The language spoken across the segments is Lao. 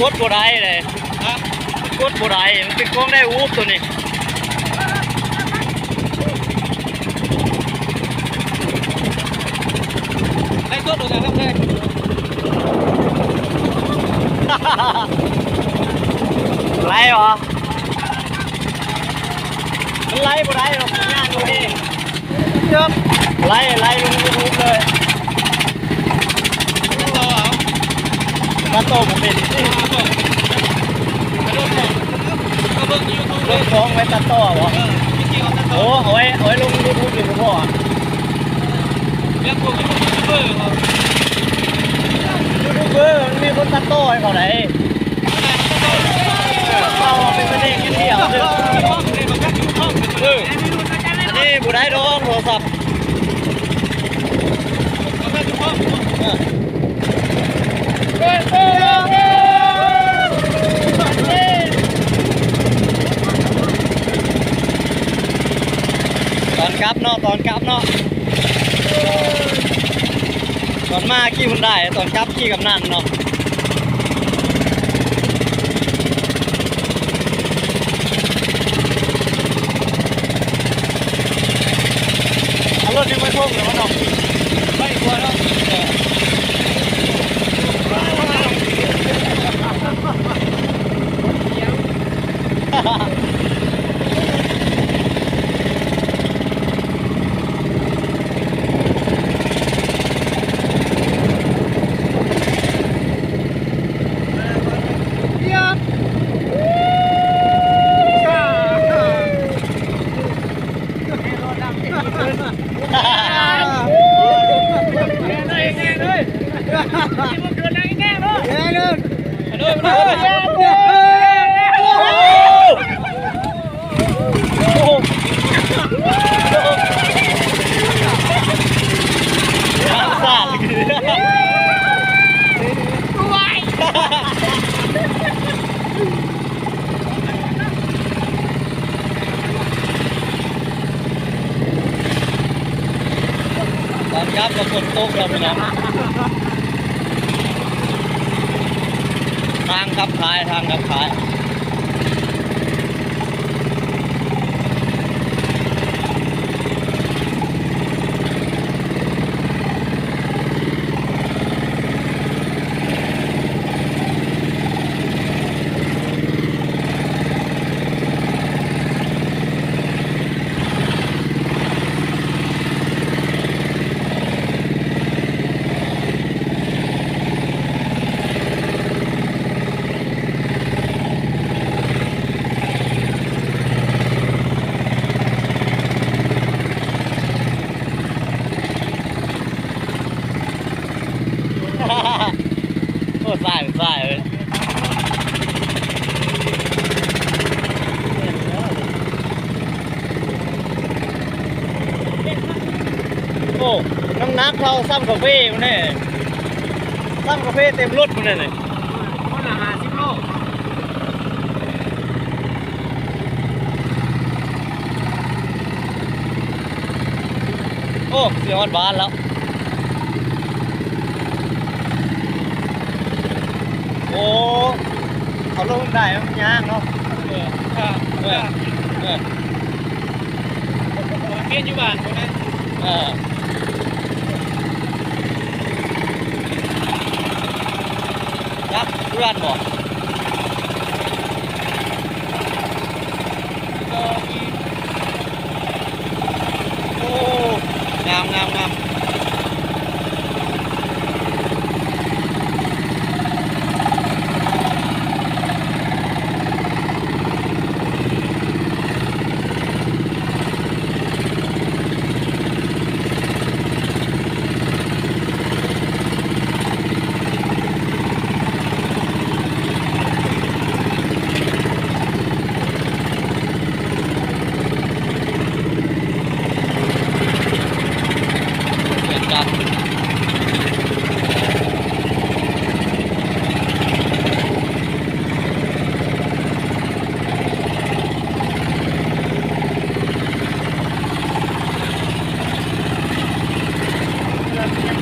ກົດບໍ່ໄດ້ເລີຍ ຮະ ກົດບໍ່ໄດ້ ມັນເປັນຂອງໄດ້ອູບໂຕນີ້. ໄລ່ຕົວໂຕນັ້ນແທ້ ໄລ່ຫວາ? ມັນໄລ່ບໍ່ໄດ້ດອກ ມັນຍາກຢູ່ເອງ. ໄລ່ ໄລ່ລົງຢູທູບເລີຍ. ຕັດຕໍ່ເອົາ ຕັດຕໍ່ບໍ່ເປັນ. ເອົາເບິ່ງຢູທູບ ລົງຂອງໄວ້ຕັດຕໍ່ເອົາບໍ່? ເອີ ວິທີເອົາຕັດຕໍ່ ໂອ້ ເອົາໄວ້ ເອົາໄວ້ລົງຢູທູບຢູ່ບໍ່ພໍ. ຍັງພວກຢູທູບເບີ ຢູທູບເບີ ມັນມີຄົນຕັດຕໍ່ໃຫ້ເຂົາໄດ໋. ເອົາເປັນປະເດັນຢ່າງດຽວເດີ. ເອີ ອັນນີ້ບໍ່ໄດ້ດອກໂທລະສັບ. ຕອນກັບເນາະ ຕອນກັບເນາະ. ຕອນມາຂີ່ຮຸນໄດ ຕອນກັບຂີ່ກຳນັນເນາະ. ເອົາລົດນີ້ມາສົ່ງແລ້ວເນາະ ໄປກວ່າເນາະ. ຕອນກັບກໍຝົນຕົກແລ້ວພີ່ນ້ອງ. ທາງກັບຂາຍ ທາງກັບຂາຍ. ໂອ້ ສາຍ ສາຍເວີຍ. ໂອ້ ນ້ຳໜັກເທົ່າຊ້ຳກາເຟພຸ້ນເດ້ ຊ້ຳກາເຟເຕັມລົດພຸ້ນເດ້ນີ້. ຄົນລະຫ້າສິບໂລ. ໂອ້ ຊິຮອດບ້ານແລ້ວ. ໂອ້ ເອົາລົງໄດ້ມັນຍາກເນາະ. ເອີ ເອີ ເອີ ເປັນຢູ່ບ້ານພຸ້ນນະ. ເອີ ຈັກເພື່ອນບໍ່? ໂອ້ ງາມ ງາມ ງາມ.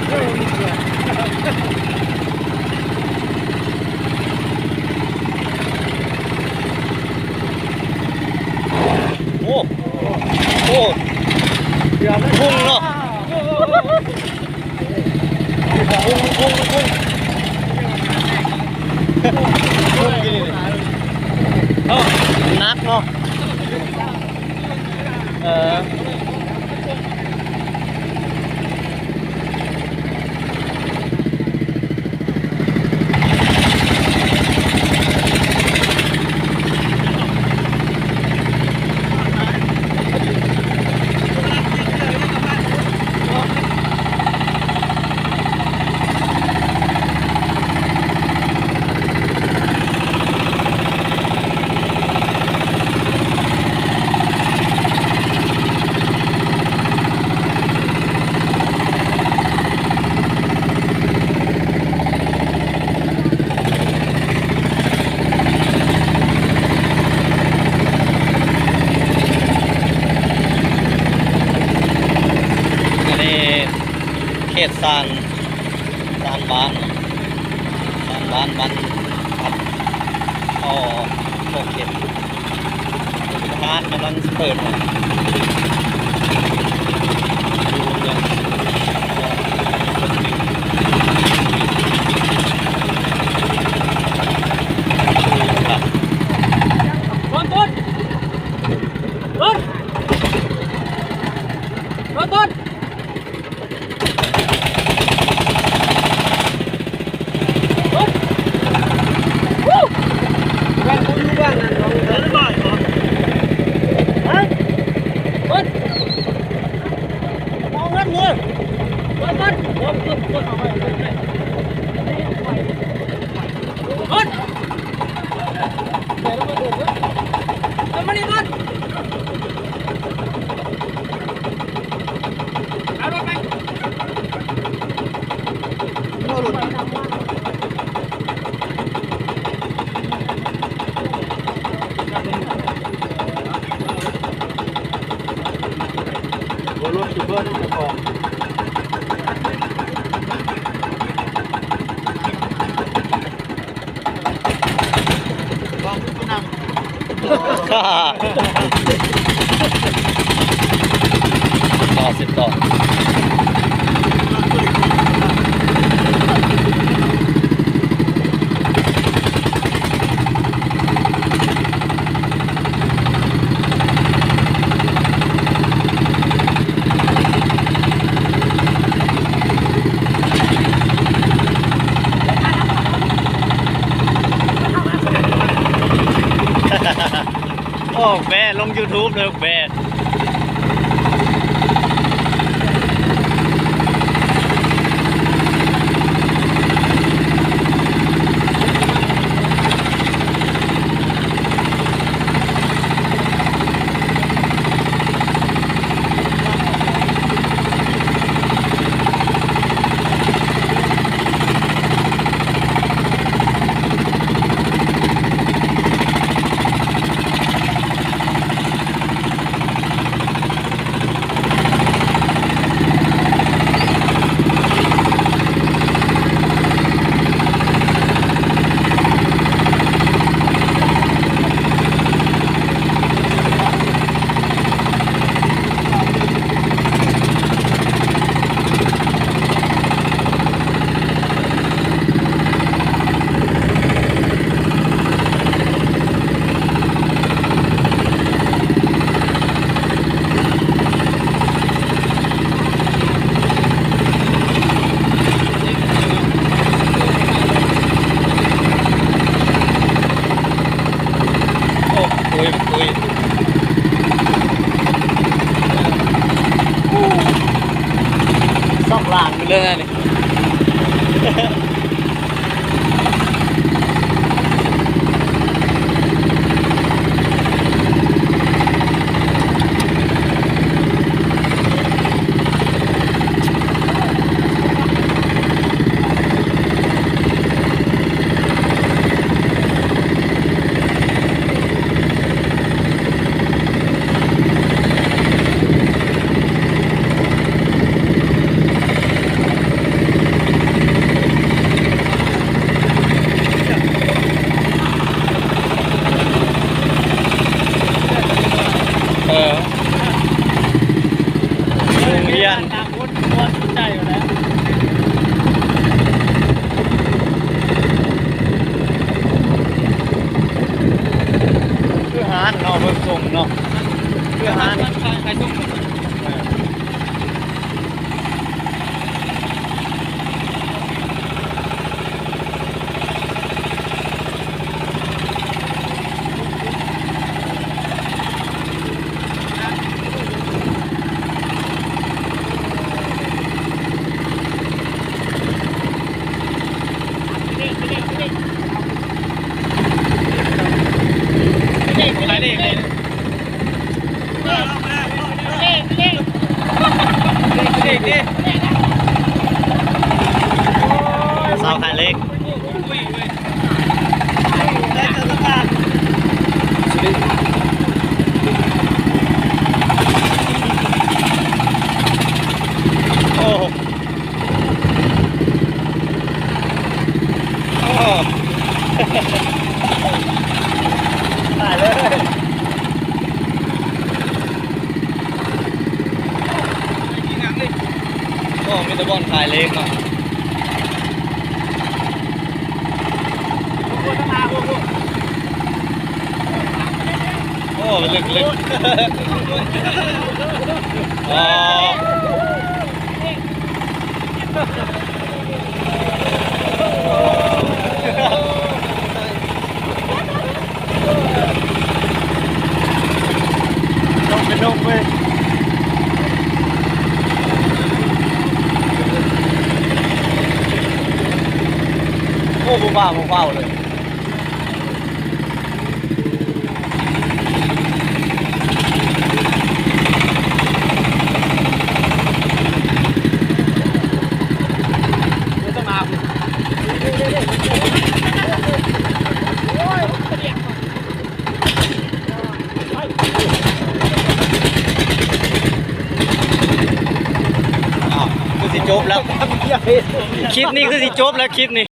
ເອີ ມີເສຍງ. ພຸ້ງເນາະ ພຸ້ງ ພຸ້ງ ພຸ້ງ ພຸ້ງຢູ່ນີ້ ເນາະ ໜັກເນາະ ເອີ. ອັນນີ້ເຂດຊານ ຊານບ້ານ ຊານບ້ານ ບ້ານ ຮ້ານກຳລັງເປີດ. ຕໍ່ ສິບຕໍ່. ໂອ້ ແບະລົງຢູທູບເດີແບະ. ໂອ້ຍ ໂອ້ຍ ໂອ້ຍ ຊອກລ່າງຢູ່ເລີຍນະນີ້. ໂ ໂຮງຮຽນ ຕ່າງຄົນຄວນສົນໃຈຢູ່ແລ້ວ ຄືຮ້ານເນາະ ເບິ່ງຊົງເນາະ ຄືຮ້ານ ຮ້ານຂາຍ ຂາຍສົ່ງ. ຂາຍເລກເລີຍ ເລກ ເລກ ເລກ ເລກ ສາວຂາຍເລກ. ໂອ້ ໂອ້ ຕາຍເລີຍ. ໂອ້ ມີແຕ່ບ່ອນຂາຍເລກເນາະ ໂອ້ ເລິກໆ ອໍ ລົງໄປ ລົງໄປ ໂອ້ ບໍ່ຟ້າວ ບໍ່ຟ້າວເລີຍ. ອ້າວ ຄືຊິຈົບແລ້ວ ຄລິບນີ້ຄືຊິຈົບແລ້ວ ຄລິບນີ້.